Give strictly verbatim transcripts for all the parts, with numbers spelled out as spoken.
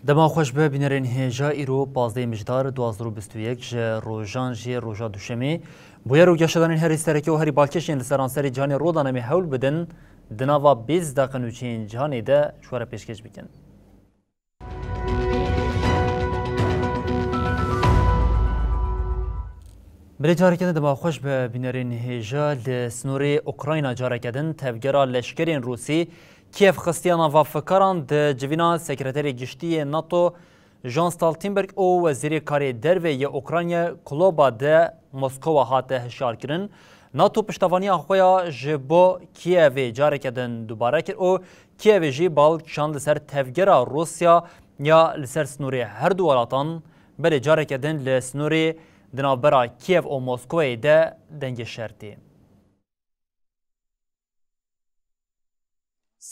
Dema xweş be bînerên hêja, îro pazdehê Mijdar du hezar û bîst û yek ji rojan jî roja duşemê. Bûyer û geşedanên herî sereke û herî balkêş yên li seranserê cîhanê rodan em ê hewl bidin, di nava bîst deqe nûçeyên cîhanê de ji we re pêşkêş bikin. Belê careke din dema xweş be bînerên hêja, li sînorê Ukrayna careke din tevgera leşkerên Rûsî Kiev xistiye nava fikaran di civîna Sekreterê Giştî yê NATO Jens Stoltenberg û Wezîrê Karê Derve yê Ukrayna Kuleba de Moskova hate hişyarkirin. NATO piştevaniya xwe ya ji bo Kievê careke din dubare kir û Kievê jî bal kişand li ser tevgera Rûsya ya li ser sînorê her du welatan, belê careke din li sînorê di navbera Kiev û Moskovayê de dengê şer tê.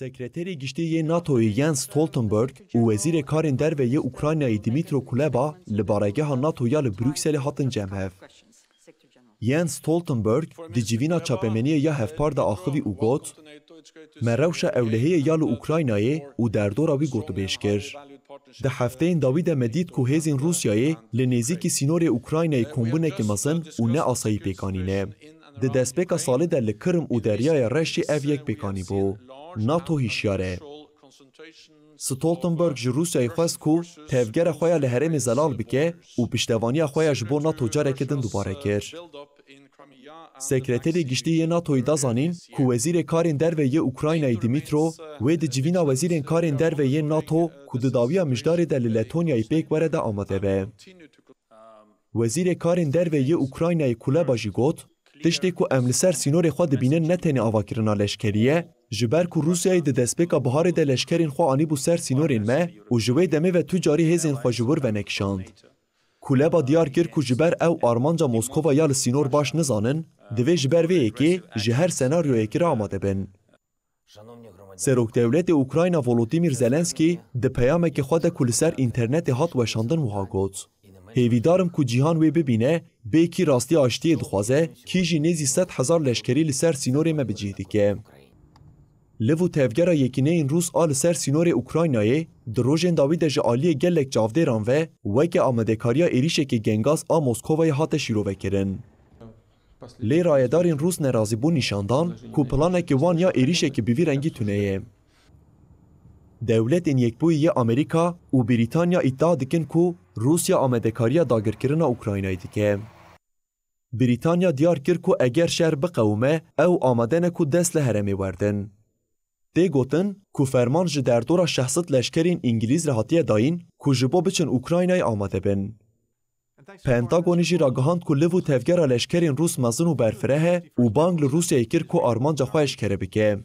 Sekreterê Giştî yê NATOyê Jens Stoltenberg û Wezîrê Karên Derve yê Ukraynayê Dmytro Kuleba li baregeha NATO ya li Brukselê hatin cem hev. Jens Stoltenberg di civîna çapemeniyê ya hevpar de axivî û got, Me rewşa ewlehiyê ya li Ukraynayê û derdora wî gotûbêj kir. Di hefteyên dawî de me dît ku hêzên Rûsyayê li nêzîkî sînorê Ukraynayê kombûneke mezin û ne asayî pêk anîne. Di destpêka salê de li Kirim û Deryaya Reş jî ev yek pêk anîbû. NATO hişyar e. Stoltenberg ji Rûsyayê xwest ku tevgera xwe ya li herêmê zelal bike û piştevaniya xwe ya ji bo NATO careke din dubare kir. Sekreterê Giştî yê NATOyê da zanîn ku Wezîrê Karên Derve yê Ukraynayê Dmytro wê di civîna Wezîrên Karên Derve yên NATO ku di dawiya Mijdarê de li Letonyayê pêk were de amade be. Wezîrê Karên Derve yê Ukraynayê Kuleba jî got, Tiştê ku em li ser sînorê xwe dibînin ne tenê avakirina leşkerî ye, ji ber ku Rûsyayê di destpêka biharê de leşkerên xwe anîbû ser sînorên me û ji wê demê ve tu carî hêzên xwe ji wir venekişand. Kuleba diyar kir ku ji ber ew armanca Moskova ya li sînor baş nizanin, divê ji ber vê yekê ji her senaryoyekî re amade bin. Serokdewletê Ukrayna Volodymyr Zelenskî di peyamekê xwe de ku li ser înternetê hat weşandin wiha got, Hêvîdar im ku cîhan wê bibîne, bê kî rastî aştiyê dixwaze, kî jî nêzî sed hezar leşkerî li ser sînorê me bi cih dike. Liv û tevgera yekîneyên Rûs a li ser sînorê Ukraynayê di rojên dawî de ji aliyê gelek çavdêran ve weke amadekariya êrîşekê gengaz a Moskovayê hate şîrovekirin. Lê rayedarên Rûs nerazîbûn nîşan dan ku planekê wan ya êrîşekê bi vî rengî tune ye. Dewletên Yekbûyî yê Amerîka û Brîtanya îdia dikin ku Rûsya amadekariya dagirkirina Ukraynayê dike. Brîtanya diyar kir ku eger şer biqewime, ew amade ne ku dest li herêmê werdin. Tê gotin ku ferman ji derdora şeş sed leşkerên Îngilîz re hatiye dayîn ku ji bo biçin Ukraynayê amade bin. Pentagonê jî ragihand ku liv û tevgera leşkerên Rûs mezin û berfireh e û bang li Rûsyayê kir ku armanca xwe eşkere bike.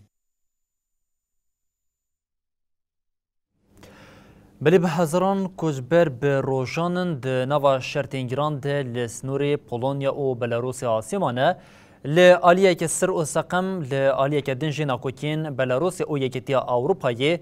Belê bi hezaran koçber bi rojan in di nava şertên giran de li sînorê Polonya û Belarusê asê mane. Li aliyeke sir û seqem, li aliyeke din jî nakokiyên Belarusê û Yekîtiya Ewropayê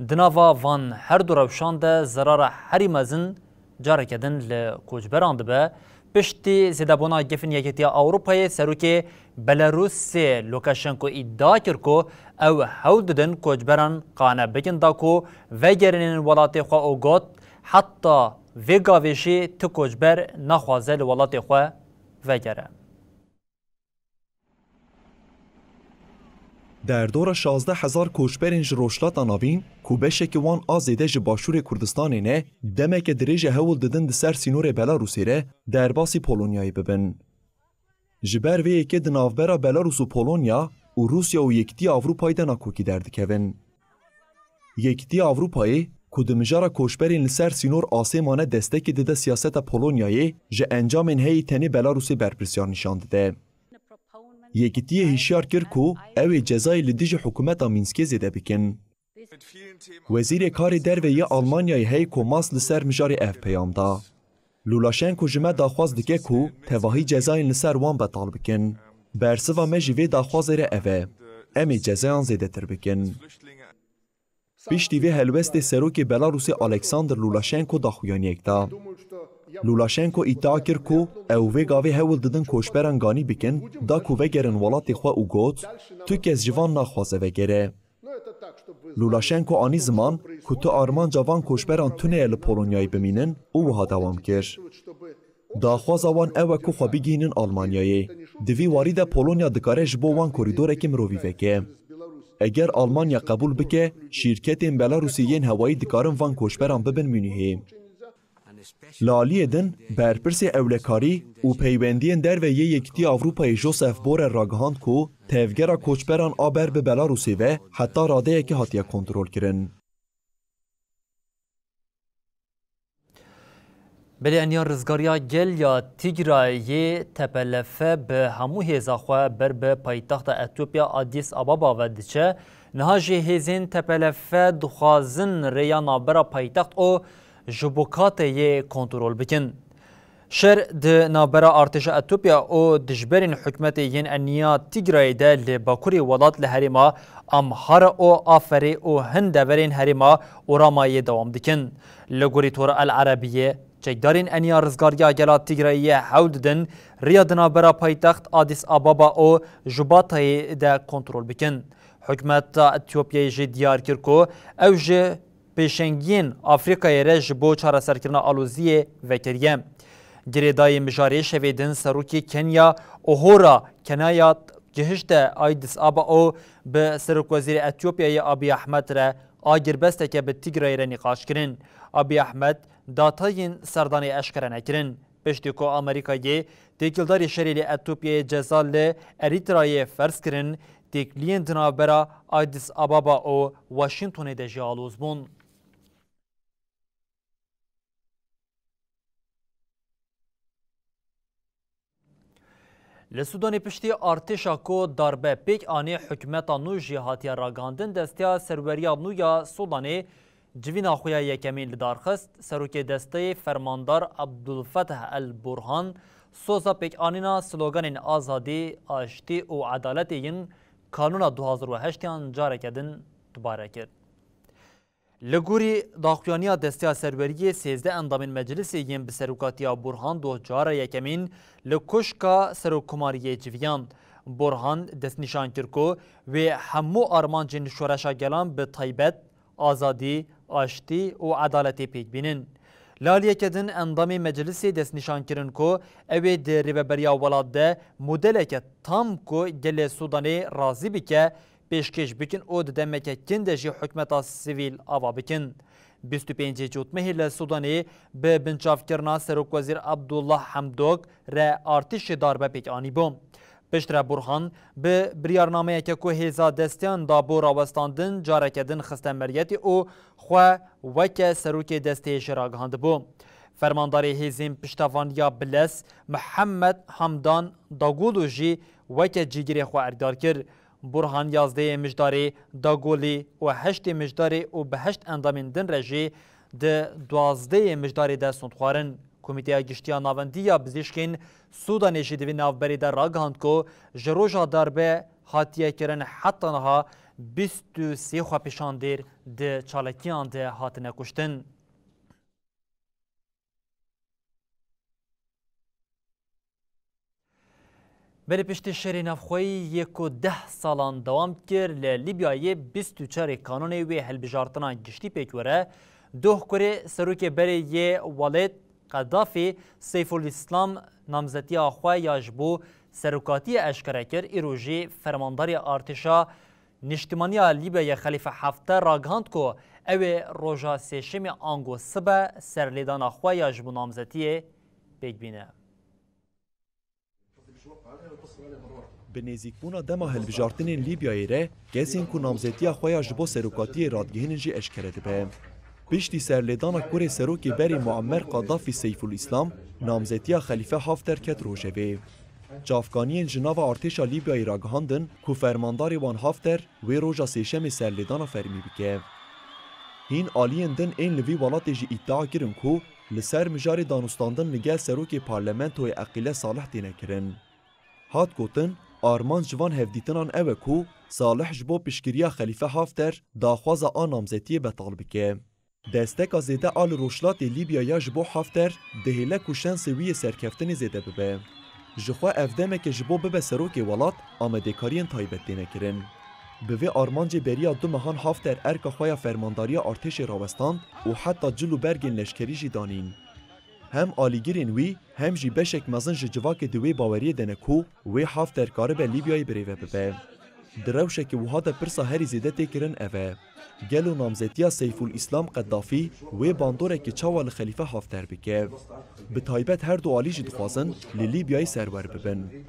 di nava van her du rewşan de zerara herî mezin careke din li koçberan dibe. Piştî zêdebûna gefên Yekîtiya Ewropayê, serokê Belarusê Lukashenko îdia kir ku ew hewl didin koçberan qane bikin da ku vegerînin welatê xwe û got, heta vê gavê jî tu koçber naxwaze li welatê xwe vegere. Derdora şazdeh hezar koçberên ji Rojhilata Navîn ku beşeke wan a zêde ji Başûrê Kurdistanê ne, demeke dirêj e hewl didin di ser sînorê Belarusê re derbasî Polonyayê bibin. Ji ber vê yekê di navbera Belarus û Polonya û Rûsya û Yekîtiya Ewropayê de nakokî derdikevin. Yekîtiya Ewropayê ku di mijara koçberên li ser sînor asê mane destekê dide siyaseta Polonyayê, ji encamên heyî tenê Belarusê berpirsiyar nîşan dide. Yekîtiyê hişyar kir ku ew ê cezayê li dijî hikûmeta Mînskê zêde bikin. Wezîrê Karê Derve yê Almanyayê Heiko Maas li ser mijarê ev peyam da. Lulaşenko ji me daxwaz dike ku tevahî cezayên li ser wan betal bikin. Bersiva me ji vê daxwazê re ev e. Em ê cezayan zêdetir bikin. Piştî vê helwestê serokê Belarusê Alexander Lulaşenko daxuyaniyek da. Lulaşenko îdia kir ku ew vê gavê hewl didin koçberan ganî bikin, da ku vegerin welatê xwe û got, Tu kes ji van naxwaze vegere. Lukaşenko anî ziman ku tu armanca van koçberan tune ye li Polonyayê bimînin û wiha dewam kir. Daxwaza wan ew e ku xwe bigihînin Almanyayê. Di vî warî de Polonya dikare ji bo wan korîdorekî mirovî veke. Eger Almanya qebûl bike, şîrketên Belarusê yên hewayî dikarin van koçberan bibin Mûnîhê. Li aliyê din, berpirsê ewlekarî û peywendiyên derve yê Yekîtiya Ewropayê Josef Borrell ragihand ku tevgera koçberan a ber bi Belarusê ve heta radeyekê hatiye kontrolkirin. Belê eniya rizgariya gel ya Tigrayê T P L F bi hemû hêza xwe ber bi paytexta Etiyopya Addis Ababa ve diçe. Niha jî hêzên T P L F dixwazin rêya navbera paytext û ji Bokateyê kontrol bikin. Şer di navbera artêşa Etiyopya û dijberên hikûmetê yên eniya Tigrayê de li bakurê welat li herêma Amhara û Aferê û hin deverên herêma Oramayê dewam dikin. Li gorî Tora El Erebiyê, çekdarên eniya rizgariya gela Tigrayê hewl didin riya di navbera paytext Addis Ababa û Jubatayê de kontrol bikin. Hikûmeta Etiyopyayê jî diyar kir ku ew ji pêşengiyên Afrîkayê re ji bo çareserkirina aloziyê vekiriye. Girêdayî mijarê şevê din serokê Kenya Uhuru Kenyatta gihişte Addis Ababa û bi serokwezîrê Etiyopyayê Abiy Ahmed re agirbesteke bi Tigrayê re nîqaş kirin. Abiy Ahmed datayên serdanê eşkere nekirin. Piştî ku Amerîkayê têkildarî şerê li Etiyopyayê ceza li Erîtrayê ferz kirin, têkiliyên di navbera Addis Ababa û Washingtonê de jî aloz bûn. Li Sûdanê piştî artêşa ku darbe pêk anî, hikûmeta nû jî hatiye ragihandin, desteya serweriya nû ya Sûdanê civîna xwe ya yekemîn li dar xist. Serokê desteyê Fermandar Abdulfetah El Burhan soza pêkanîna sloganên azadî, aştî û edaletê yên kanûna du hazar û heştiyan careke din dubare kir. Li gorî daxuyaniya Desteya Serweriyê, sêzdeh endamên meclisê yên bi serokatiya Burhan doh cara yekemîn li Koşka Serokkomariyê civiyan. Burhan destnîşan kir ku wê hemû armancên şoreşa gelan bi taybet, azadî, aştî û edaletê pêk bînin. Li aliyeke din endamê meclisê destnîşan kirin ku ew ê di rêveberiya welat de modeleke tam ku gelê Sûdanê razî bike, pêşkêş bikin û di demeke kin de jî hikûmeta sivîl ava bikin. Bîst û pêncê Cotmehê li Sûdanê bi binçavkirina Serokwezîr Abdullah Hamdok re artêşê darbe pêk anîbû. Piştre Burhan bi biryarnameyeke ku hêza desteyan dabû rawestandin, careke din xiste meriyetê û xwe weke serokê desteyê jî ragihandibû. Fermandarê hêzên piştevaniya Biles Mihemed Hamdan Dagolo jî weke cîgirê xwe erkdar kir. Burhan yazdeyê Mijdarê, Dagolî û heştê Mijdarê û bi heşt endamên din re jî di duwazdeyê Mijdarê de sond xwarin. Komîteya Giştî ya Navendî ya Bizîşkên Sûdanê jî di vî navberê de ragihand ku ji roja darbe hatiye kirin heta niha bîst û sê xwepêşandêr di çalakiyan de hatine kuştin. Belê piştî şerê navxweyî yê ku deh salan dewam kir, li Lîbyayê bîst û çarê Kanonê wê hilbijartina giştî pêk were, doh kurê serokê berê yê Walid Qedafî, Seyful Îslam, namzetiya xwe ya ji bo serokatiyê eşkere kir, îro jî fermandarê artêşa Niştimanî ya Lîbyayê Xelîfe Hafter ragihand ku ew ê roja sêşemê ango sibe serlêdana xwe ya ji bo namzetiyê pêk bîne. Bi nêzîkbûna dema hilbijartinên Lîbyayê re, kesên ku namzetiya xwe ya ji bo serokatiyê radigihînin jî eşkere dibe. Piştî serlêdana kurê serokê berê Muammer Qadafî Seyful Îslam, namzetiya Xelîfe Hafter ket rojevê. Çavkaniyên ji nava artêşa Lîbyayê ragihandin ku fermandarê wan Hafter wê roja sêşemê serlêdana fermî bike. Hîn aliyên din ên li vî welatê jî îdia kirin ku li ser mijarê danûstandin li gel serokê parlamentoyê Eqîle Salih têne kirin. Hat gotin, armanc ji van hevdîtinan ew e ku Salih ji bo piştgiriya Xelîfe Hafter daxwaza a namzetiyê betal bike. Desteka zêde a li rojhilatê Lîbya ya ji bo Hafter dihêle ku şensê wî yê serkeftinê zêde bibe. Ji xwe ev demeke ji bo bibe serokê welat, amadekariyên taybet têne kirin. Bi vê armancê beriya du mehan Hafter erka xwe ya fermandariya artêşê rawestand û heta cil û bergên leşkerî jî danîn. Hem alîgirên wî hem jî beşek mezin ji civakê di wê baweriyê de ne ku wê Hafter karibe Lîbyayê birêve bibe. Di rewşeke wiha de pirsa herî zêde tê kirin ev e. Gelo namzetiya Seyful Îslam Qeddafî wê bandorekî çawa li Xelîfe Hafter bike? Bi taybet her du alî jî dixwazin li Lîbyayê serwer bibin.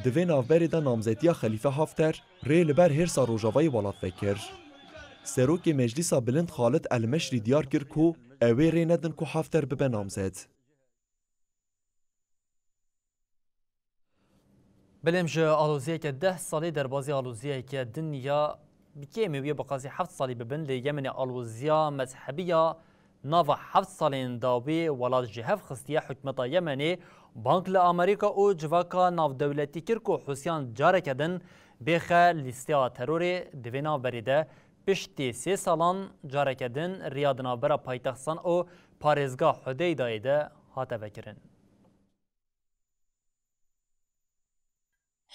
Di vê navberê de namzetiya Xelîfe Hafter rê li ber hêrsa Rojavayê welat vekir. Serokê Meclîsa Bilind Xalid El Meşrî diyar kir ku ew ê rê nedin ku Hafter bibe namzet. Belê em ji aloziyeke deh salî derbazî aloziyeke din ya bi kêmî wê bi qasî heft salî bibin, lê Yemenê aloziya mezhebî ya nava heft salên dawî welat ji hev xistiye. Hikûmeta Yemenê bang li Amerîka û civaka navdewletî kir ku Hûsiyan careke din bêxe lîsteya terorê. Di vê navberê de piştî sê salan careke din riya di navbera paytext San'a û parêzgeha Hudeydayê de hate vekirin.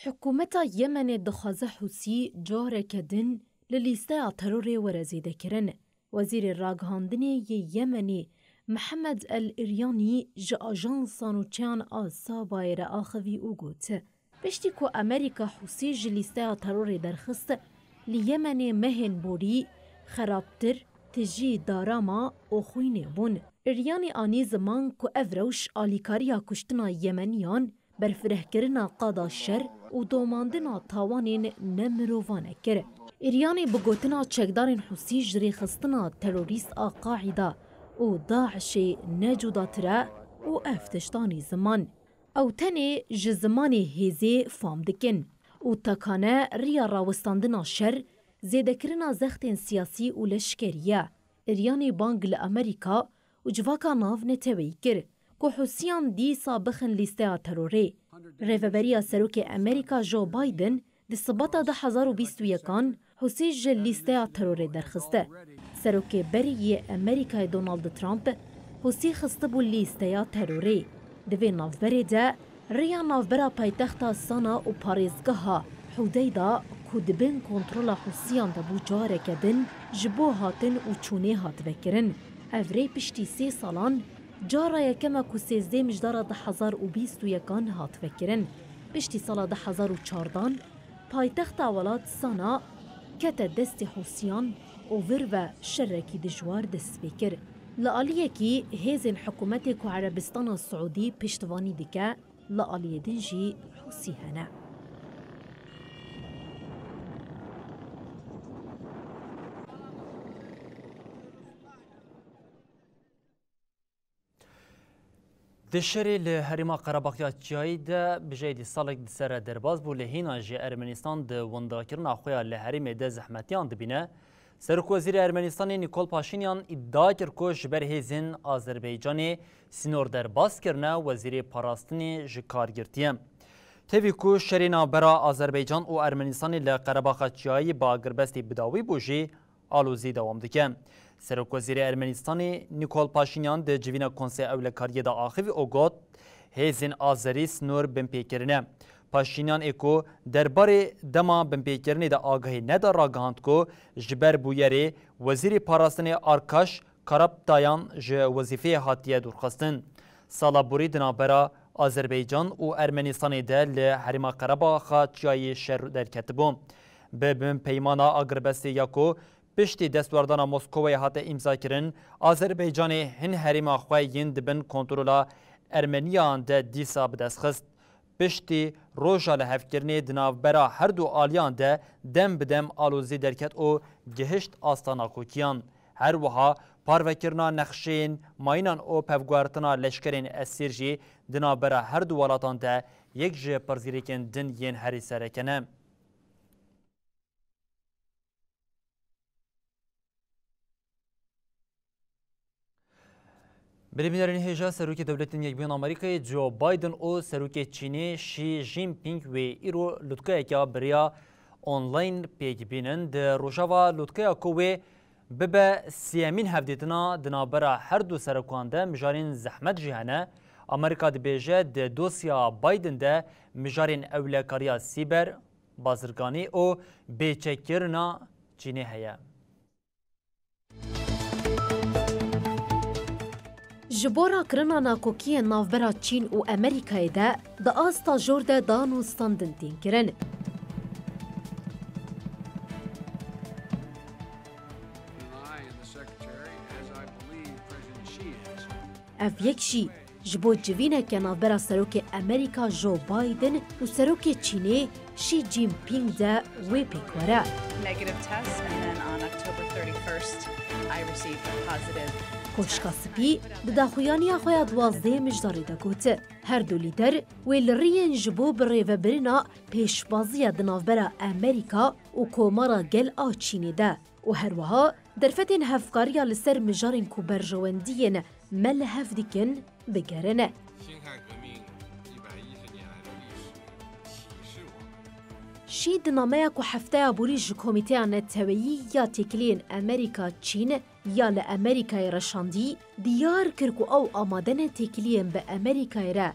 Hikûmeta Yemenê dixwaze Hûsî careke din li lîsteya terorê were zêdekirin. Wezîrê ragihandinê yê Yemenê Mihemed El Iryanî ji ajansan û çeyan a Sabayê re axivî û got, piştî ku Amerîka Hûsî ji lîsteya terorê derxist, li Yemenê mehên borî xerabtir, tijî, darama û xwînê bûn. Iryanî anî ziman ku ev rewş alîkariya kuştina Yemeniyan, berfirehkirina qada şer û domandina tawanên nemirovane kir. Iryanî bi gotina çekdarên Hûsî ji rêxistina terorîst a Qaîda û DAIŞê ne cudatir e û ev tişt anî ziman. Ew tenê ji zimanê hêzê fam dikin û tekane riya rawestandina şer, zêdekirina zextên siyasî û leşkerî ye. Iryanî bang li Amerîka û civaka navneteweyî kir ku Hûsiyan dîsa bixin lîsteya terorê. Rêveberiya Serokê Amerîka Joe Biden di Sibata du hezar û bîst û yekan Hûsî ji lîsteya terorê derxiste. Serokê berî yê Amerîkayê Donald Trump Hûsî xistibû lîsteya terorê. Di vê navberê de riya navbera paytexta Sana û parêzgeha Hudeyda ku di bin kontrola Hûsiyan de bû careke din ji bo hatin û çûnê hat vekirin. Ev rê piştî sê salan cara yekem e ku sêzdeh mijdara du hezar û bîst û yekan hat vekirin. Piştî sala du hezar û çardan paytexta welat Sana kete destê Hûsiyan û vir ve şerekî dijwar dest pê kir. Li aliyekî hêzên hikûmetê ku Erebistana Siûdî piştvanî dike, li aliyê din jî Hûsî hene. Di şerê li herêma Qerebax ya Çiyayî de bijeyî salek di ser re derbas bû, lê hîna jî Ermenistan di windakirina xwe ya li herêmê de zehmetiyan dibîne. Serokwezîrê Ermenistanê Nîkol Paşînyan îdia kir ku ji ber hêzên Azerbaycanê sînor derbas kirine, wezîrê parastinê ji kar girtiye. Tevî ku şerê navbera Azerbaycan û Ermenistanê li Qerebaxa Çiyayî bi agirbestê bi dawî bû jî, alozî dewam dike. Serokwezîrê Ermenistanê Nîkol Paşînyan di civîna Konseya Ewlekariyê de axivî û got, hêzên Azerî sînor binpêkirine. Paşînyan ê ku derbarê dema binpêkirinê de agahî neda ragihand ku ji ber bûyerê Wezîrê Parastinê Arkaş Karaptayan ji wezîfeyê hatiye dûrxistin. Sala borî di navbera Azerbaycan û Ermenistanê de li herêma Qerebaxa Çiyayê şer derketibû. Bi bin peymana agirbestê ya ku piştî destwerdana Moskowayê hate îmzakirin, Azerbaycanê hin herêma xwe yên di bin kontrola Ermeniyan de dîsa bi dest xist. Piştî roja lihevkirinê di navbera her du aliyan de dem bi dem alozî derket û gihişt asta nakokiyan. Her wiha parvekirina nexşeyên mayînan û pevguhertina leşkerên esîr jî di navbera her du welatan de yek ji pirsgirêkên din yên herî sereke ne. Birêbînerên hêja Serokê Dewletên Yekbûyên Amerîkayê Joe Biden û Serokê Çînê Xi Jinping wê îro lutkeyeke bi rêya online pêk bînin. Di rojeva lutkeya ku wê bibe sêyemîn hevdîtina di navbera her du serokan de, mijarên zehmet jî hene. Amerîka dibêje, di dosya Biden de mijarên ewlekariya sîber, bazirganî û bêçekkirina Çînê heye. Ji bo rakirina nakokiyên navbera Çîn û Amerîkayê de di asta jor de dan û standin tên kirin. Ev yek jî ji bo civîneke navbera serokê Amerîka Joe Biden û serokê Çînê Xi Jinping de wê pêk were. Negative test, and then on October thirty-first, I received a positive Koşka Spî di daxuyaniya xwe ya duwazdehê mijdarê de got, her du lîder wê li riyên ji bo birêvebirina pêşbaziya di navbera Amerîka û Komara Gel a Çînê de û herwiha derfetên hevkariya li ser mijarên ku berjewendiyên me li hev dikin bigerin. Şî di nameya ku hefteya borî ji Komîteya Neteweyî ya Têkiliyên Amerîka Çîn ya li Amerîkayê reşandî, diyar kir ku ew amade ne têkiliyên bi Amerîkayê re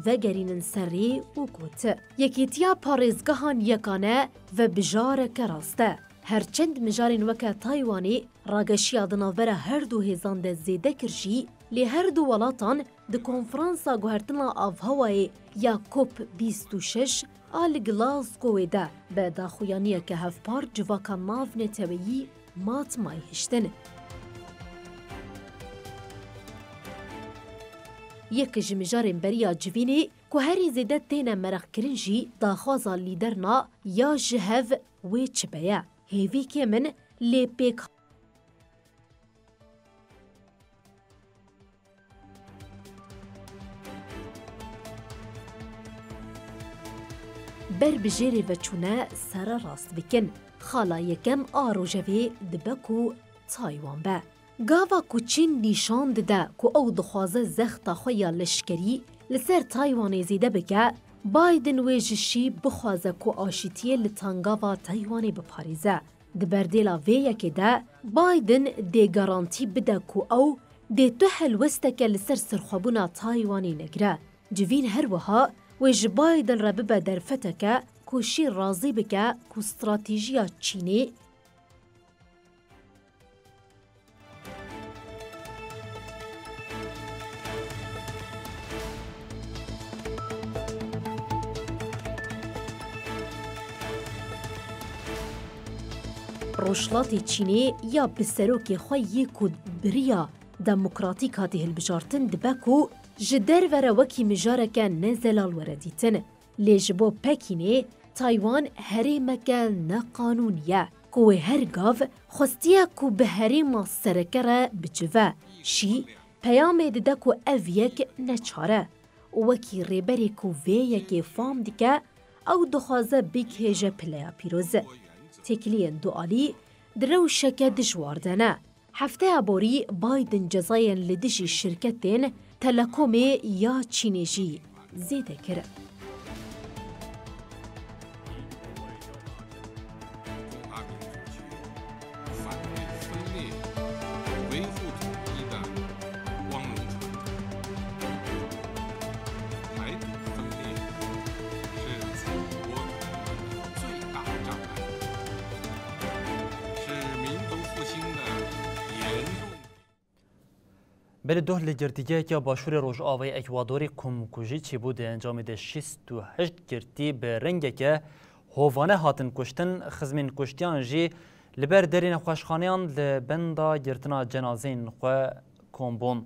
vegerînin serê û got, Yekîtiya parêzgehan yekane ve bijareke rast e. Her çend mijarên weke Taywanê rageşiya di navbera her du hêzan de zêde kir jî, lê her du welatan di konferansa guhertina avhewayê ya COP bîst û şeş a li Glasgowê de bi daxuyaniyeke hevpar civaka navneteweyî matmayî hiştin. Yek ji mijarên beriya civînê ku herî zêde têne meraqkirin jî daxwaza lîderna ya ji hev wê çi be ye. Hêvîkê min lê pêk Ber bi jêrê veçûne sererast bikin. Xala yekem a rojevê dibe ku Taywan be. Gava ku Çîn nîşan dide ku ew dixwaze zexta xwe ya leşkerî li ser Taywanê zêde bike, Biden wê ji Şî bixwaze ku aşîtiyê li tangava Taywanê biparêze. Di berdêla vê yekê de Biden dê garantî bide ku ew dê tu helwesteke li ser serxwebûna Taywanê negire. Civîn her wiha wê ji Biden re bibe derfeteke ku Şî razî bike ku stratejiya Çînê Rojhilatê Çînê ya bi serokê xwe yê ku bi riya demokratîk hatî hilbijartin dibe ku ji derve re wekî mijareke ne zelal were dîtin. Lê ji bo Pekînê Taywan herêmeke neqanûnî ye ku wê her gav xwestiye ku bi herêma sereke re bicive. Şî peyamê dide ku ev yek ne çare û wekî rêberê ku vê yekê fam dike, ew dixwaze bigihêje pileya pîroz. Têkiliyên dualî di rewşeke dijwar de ne. Hefteya borî Biden cezayên li dijî şirketên telekomê ya Çînê jî zêde kir. Belê doh li girtîgeheke başûrê rojavayê Ekwadorê komkujî çêbû, di encamê de şêst û heşt girtî bi rengeke hovane hatin kuştin, xizmên kuştiyan jî li ber derê nexweşxaneyan li benda girtina cenazeyên xwe kom bûn.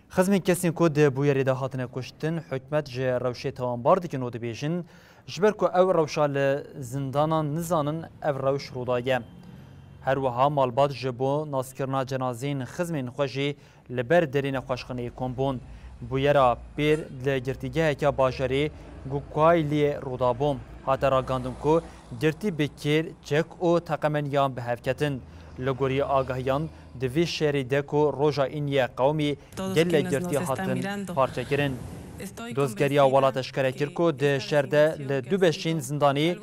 Xizmên kesên ku di bûyerê de hatine kuştin, hikûmet ji rewşê tawanbar dikin û dibêjin, ji ber ku ew rewşa li zindanan nizanin, ev rewş rû daye. Her wiha malbat ji bo naskirina cenazeyên xizmên xwe jî li ber derê nexweşxaneyê kom bûn. Bûyera pêr li girtîgeheke bajarê Gukayliyê rû dabû. Hate ragandin ku girtî bi kêr, çek û teqemeniyan bi hev ketin. Li gorî agahiyan, di vê şerê de ku roja îniyê qewimî gelek girtî hatin parçekirin. Dozgeriya welat eşkere kir ku di şer de li du beşên zindanê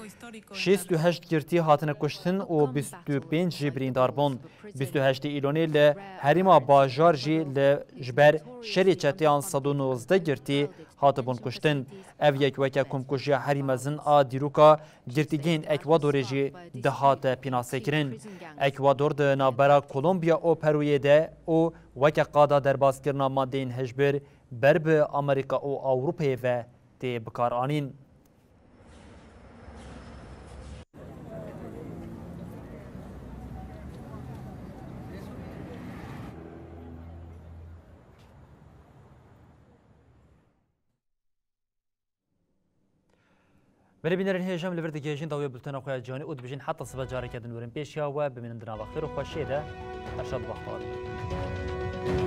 şêst û heşt girtî hatine kuştin û bîst û pênc jî birîndar bûn. Bîst û heştê Îlonê li herêma Bajar jî li ji ber şerê çeteyan sed û nozdeh girtî hatibûn kuştin. Ev yek weke komkujiya herî mezin a dîroka girtîgehên Ekwadorê jî dihate pînasekirin. Ekwador di navbera Kolombiya û Perûyê de û weke qada derbaskirina madeyên hişbir ber bi Amerîka û Ewropayê ve tê bikaranîn. Belê bînerên hêja, em li vir digihêjin dawiyê bultena xwe ya cîhanî û dibêjin heta sibe careke din werin pêşiya we, bimînin di nava xêr û xweşiyê de. Her şad û bextewar bin.